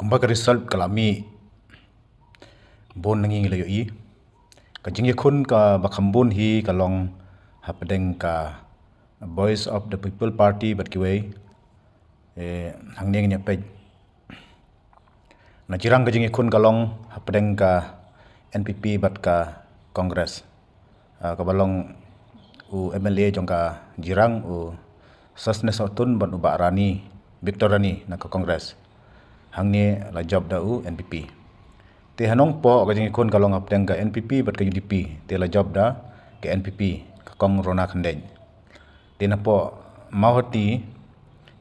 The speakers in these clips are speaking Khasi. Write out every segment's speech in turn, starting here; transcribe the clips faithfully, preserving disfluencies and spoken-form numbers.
Ba ka result ka la mih, bun na ngi ngi la ïohi. Ka jingïakhun kaba kham bun hi ka long hapdeng ka Voice of the People Party bad kiwei. Eh, hangne ngin ïa peit. Na Jirang ka jingïakhun ka long hapdeng ka N P P bad ka Congress. Ah, kaba long u M L A jong ka Jirang, u Sosthenes Sohtun bad u Bah Rani, Victor Rani na ka Congress. Hangne la jop da u N P P. Te ha Nongpoh ka jingïakhun ka long hapdeng ka N P P bad ka U D P, te la jop da ka N P P, ka Kong Rona Khyndait. Te napoh Mawhati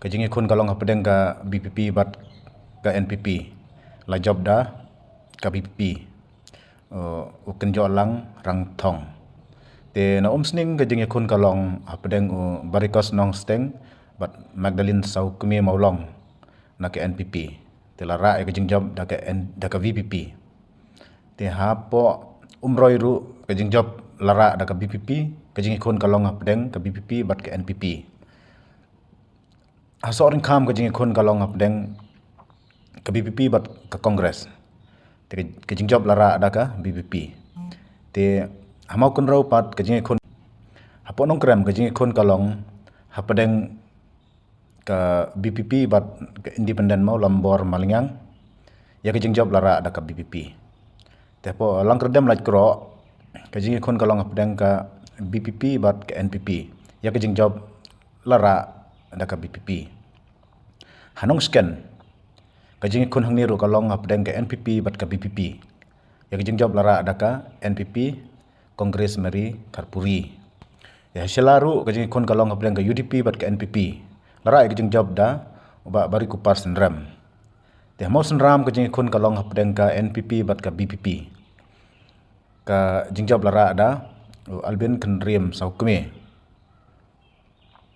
ka jingïakhun ka long hapdeng ka V P P bad ka N P P, la jop da ka V P P, uh, u Kynjohlang Rangthong. Te na Umsning ka jingïakhun ka long hapdeng u Barikos Nongsteng bad Magdalene Sawkmie Mawlong na ka N P P. Te la rah ïa ka jingjop da ka N-, da ka V P P. Te hapoh Umroi ruh ka jingjop la rah da ka V P P, ka jingïakhun ka long hapdeng ka V P P bad ka N P P. Ha Sohryngkham ka jingïakhun ka long hapdeng ka V P P bad ka Congress. Te ka, ka jingjop la rah da ka V P P. Te ha Mawkynrew pat ka jingïakhun, hapoh Nongkrem ka jingïakhun ka long hapdeng ka V P P bad ka Independent, Mawlambor Malngiang. Ïa ka jingjop la rah da ka V P P. Te hapoh Langkyrdem Laitkroh ka jingïakhun ka long hapdeng ka V P P bad ka N P P. Ïa ka jingjop la rah da ka V P P. Ha Nongshken ka jingïakhun hangne ruh ka long hapdeng ka N P P bad ka V P P. Ïa ka jingjop la rah da ka N P P, Congress Mary Kharpuri. Ïa ha Shella ruh ka jingïakhun ka long hapdeng ka U D P bad ka N P P. La rah ïa ka jingjop da u Bah Barikupar Synrem. Te ha Mawsynram ka jingïakhun ka long hapdeng ka N P P bad ka V P P. Ka jingjop la rah da u Albin Kynriem Sawkmie.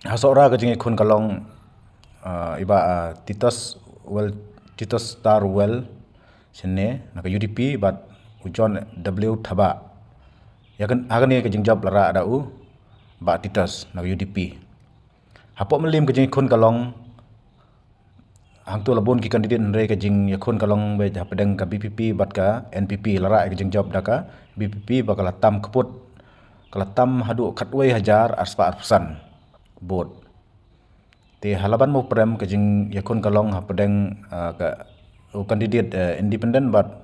Ha Sohra ka jingïakhun ka long, ah, i Bah, ah, Titus Well, Titus Star Well Shynne na ka U D P bad u John W Thabah. Ïa kan, ha kane ka jingjop la rah da u Bah Titus na ka U D P. Hapoh Mylliem ka jingïakhun ka long, hangto la bun ki candidate hynrei ka jingïakhun ka long beit hapdeng ka V P P bad ka N P P. La rah ïa ka jingjop da ka V P P bad ka la tam kput, ka la tam haduh khatwei hajar arspah arphew san vote. Te ha Laban Mawprem ka jingïakhun ka long hapdeng, ah, ka, u candidate, eh, independent bad,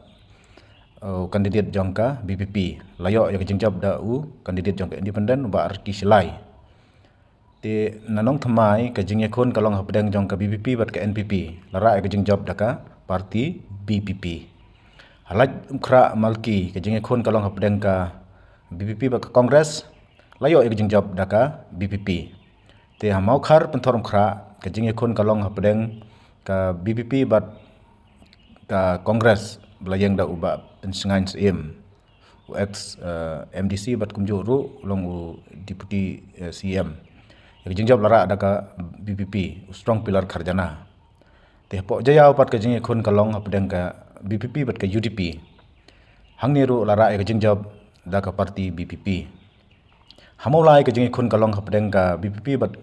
eh, u candidate jong ka V P P. La ïoh ïa ka jingjop da u candidate jong ka independent, u Bah Ricky Shalai. Te na Nongthymmai ka jingïakhun ka long hapdeng jong ka V P P bad ka N P P. La rah ïa ka jingjop da ka party V P P. Ha Laitumkhrah Malki ka jingïakhun ka long hapdeng ka V P P bad ka Congress. La ïoh ïa ka jingjop da ka V P P. Te ha Mawkhar Pynthorumkhrah ka jingïakhun ka long hapdeng ka V P P bad ka Congress, ba la ïeng da u Bah Pynsngew Syiem, u ex, eh, M D C bad kumjuh ruh u long u Deputy, eh, C M. Ïa ka jingjop la rah da ka V P P, u Strong Pillar Kharjana. Te hapoh Jaïaw pat ka jingïakhun ka long hapdeng ka V P P bad ka U D P. Hangne ruh la rah ïa ka jingjop da ka party V P P. Ha Mawlai ka jingïakhun ka long hapdeng ka V P P bad,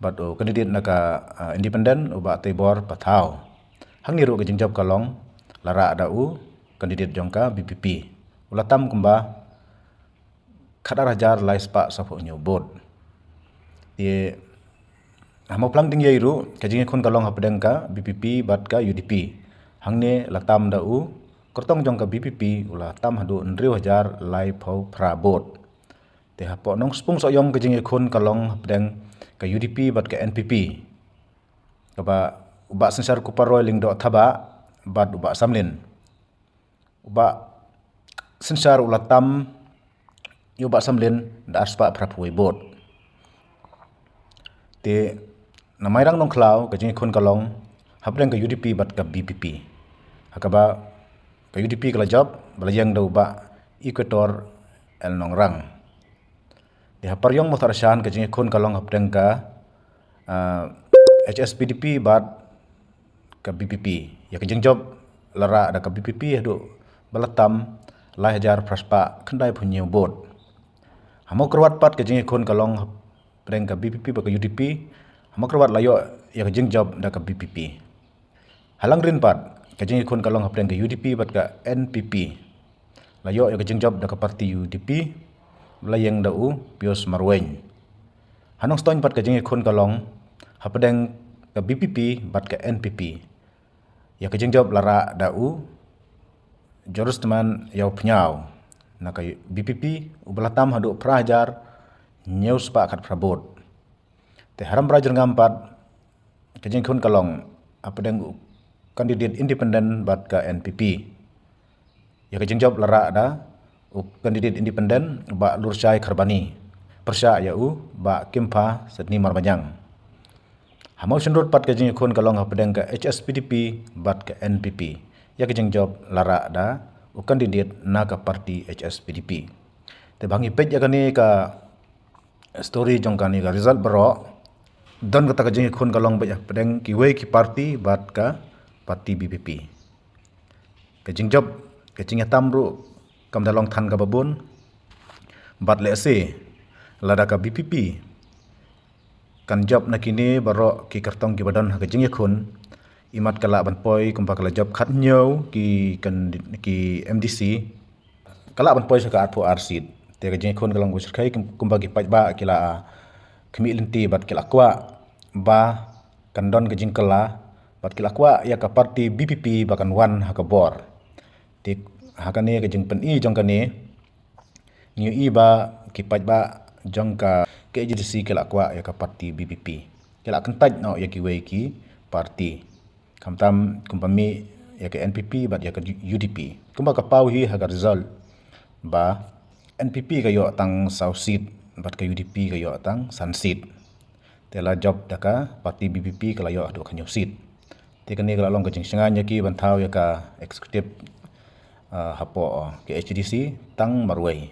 bad u candidate na ka, ah, independent, u Bah Teibor Pathaw. Hangne ruh ka jingjop ka long, la rah da u candidate jong ka V P P. U la tam kumba khatar hajar lai spah sawphew hynñiew vote. Te ha Mawphlang Dingïei ruh ka jingïakhun ka long hapdeng ka V P P bad ka U D P. Hangne la tam da u kyrtong jong ka V P P, u la tam haduh hynriew hajar laiphew phra vote. Te hapoh Nongspung Sohiong ka jingïakhun ka long hapdeng ka U D P bad ka N P P. Kaba u Bah Synshar Kuparoi Lyngdoh Thabah bad u Bah Samlin. U Bah Synshar u la tam ïa u Bah Samlin da arspah phraphew wei vote. Te na Mairang Nongkhlaw ka jingïakhun ka long hapdeng ka U D P bad ka V P P. Ha kaba ka U D P ka la jop, ba la ïeng da u Bah Equator L Nongrang. Te ha Pariong Mawthadraishan ka jingïakhun ka long hapdeng ka, ah, H S P D P bad ka V P P. Ïa ka jingjop la rah da ka V P P haduh ba la tam lai hajar phra spah khyndaiphew hynñiew vote. Ha Mawkyrwat pat ka jingïakhun ka long hapdeng ka V P P bad ka U D P. Ha Mawkyrwat la ïoh ïa ka jingjop da ka V P P. Ha Langrin pat ka jingïakhun ka long hapdeng ka U D P bad ka N P P. La ïoh ïa ka jingjop da ka parti U D P, la ïeng da u Pius Marwein. Ha Nongstoiñ pat ka jingïakhun ka long hapdeng ka B P P bad ka N P P. Ïa ka jingjop la rah da u Jorisman Ïawphniaw na ka B P P, uba la tam haduh phra hajar hynñiew spah khatphra vote. Te ha Rambrai Jyrngam pat ka jingïakhun ka long hapdeng u candidate independent bad ka N P P. Ïa ka jingjop la rah da u candidate independent, Bah Lurshai Kharbani, pyrshah ïa u Bah Kimpha Sydney Marbaniang. Ha Mawshynrut pat ka jingïakhun ka long hapdeng ka H S P D P bad ka N P P. Ïa ka jingjop la rah da u candidate na ka parti H S P D P. Te ba ngi peit ïa kane ka story jong kane ka result baroh, don kata ka jingïakhun ka long beit hapdeng kiwei ki parti bad ka parti B P P. Ka jingjop, ka jingïatam ruh kam da long than kaba bun. Bad lehse lada ka B P P kan jop na kine baroh ki kyrtong kiba don ha ka jingïakhun, imat ka lah ban poi kumba ka la jop khathynñiew ki kan, ki M D C, ka lah ban poi sha ka arphew ar seat. Te ka jingïakhun ka long ba shyrkhei kum-, kumba ki paidbah ki la khmih lynti bad ki la kwah ba kan don ka jingkylla bad ki la kwah ïa ka parti B P P ba kan wan ha ka bor. Te ha kane ka jingpyni jong kane, ngi ïohi ba ki paidbah jong ka K H A D C ki la kwah ïa ka parti B P P. Ki la kyntait noh ïa kiwei ki parti. Khamtam kumba mih ïa ka N P P bad ïa ka U D P. Kumba ka paw hi ha ka result ba N P P ka ïoh tang saw seat bad ka U D P ka ïoh tang san seat. Te la jop da ka parti B P P ka la ïoh haduh khathynñiew seat. Te kane ka la long ka jingshngaiñ ïa ki ban thaw ïa ka executive, ah, hapoh K H A D C tang marwei.